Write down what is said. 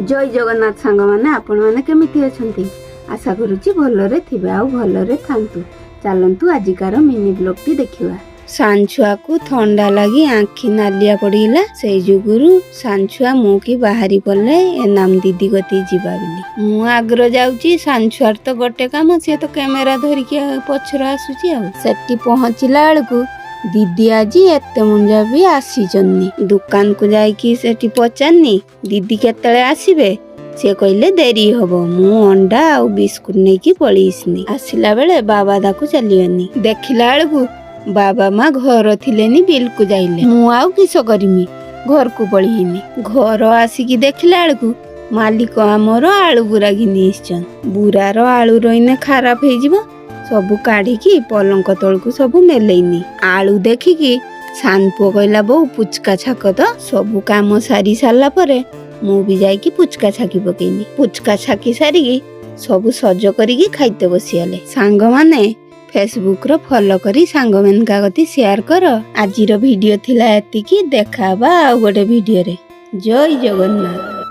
ଜୟ ଜଗନ୍ନାଥ ସାଙ୍ଗମାନେ, ଆପଣମାନେ କେମିତି ଅଛନ୍ତି? ଆଶା କରୁଛି ଭଲରେ ଥିବେ ଆଉ ଭଲରେ ଥାନ୍ତୁ। ଚାଲନ୍ତୁ, ଆଜିକାର ମିନି ବ୍ଲଗଟି ଦେଖିବା। ସାନ ଛୁଆକୁ ଥଣ୍ଡା ଲାଗି ଆଖି ନାଲିଆ ପଡ଼ିଗଲା। ସେଇ ଯୁଗୁରୁ ସାନ ଛୁଆ ମୁଁ କି ବାହାରି ପଡ଼ିଲେ ଏନାମ ଦିଦି କତି ଯିବା ବୋଲି। ମୁଁ ଆଗ୍ର ଯାଉଛି, ସାନ ଛୁଆର ତ ଗୋଟେ କାମ, ସିଏ ତ କ୍ୟାମେରା ଧରିକି ପଛରେ ଆସୁଛି। ଆଉ ସେଠି ପହଞ୍ଚିଲା ବେଳକୁ ଦିଦି ଆଜି ଏତେ ମୁଞ୍ଜା ବି ଆସିଛନ୍ତି। ଦୋକାନକୁ ଯାଇକି ସେଠି ପଚାରିନି, ଦିଦି କେତେବେଳେ ଆସିବେ? ସେ କହିଲେ ଡେରି ହବ। ମୁଁ ଅଣ୍ଡା ଆଉ ବିସ୍କୁଟ ନେଇକି ପଳେଇସିନି। ଆସିଲା ବେଳେ ବାବା ତାକୁ ଚାଲିଗନି। ଦେଖିଲା ବେଳକୁ ବାବା ମା ଘର ଥିଲେନି, ବିଲକୁ ଯାଇଲେ। ମୁଁ ଆଉ କିସ କରିମି, ଘରକୁ ପଳେଇନି। ଘର ଆସିକି ଦେଖିଲା ବେଳକୁ ମାଲିକ ଆମର ଆଳୁ ବୁରା ଘିନି ଆସିଛନ୍। ବୁରାର ଆଳୁ ରହିନେ ଖରାପ ହେଇଯିବ। ସବୁ କାଢିକି ପଲଙ୍କ ତଳକୁ ସବୁ ମେଲେଇନି। ଆଳୁ ଦେଖିକି ସାନ ପୁଅ କହିଲା, ବୋଉ, ପୁଚକା ଛାକ ତ। ସବୁ କାମ ସାରି ସାରିଲା ପରେ ମୁଁ ବି ଯାଇକି ପୁଚକା ଛାକି ପକେଇନି। ପୁଚକା ଛାକି ସାରିକି ସବୁ ସଜ କରିକି ଖାଇତେ ବସିଗଲେ। ସାଙ୍ଗମାନେ, ଫେସବୁକର ଫଲୋ କରି ସାଙ୍ଗମାନଙ୍କ କତି ସେୟାର କର। ଆଜିର ଭିଡିଓ ଥିଲା ଏତିକି। ଦେଖା ହବା ଆଉ ଗୋଟେ ଭିଡିଓରେ। ଜୟ ଜଗନ୍ନାଥ।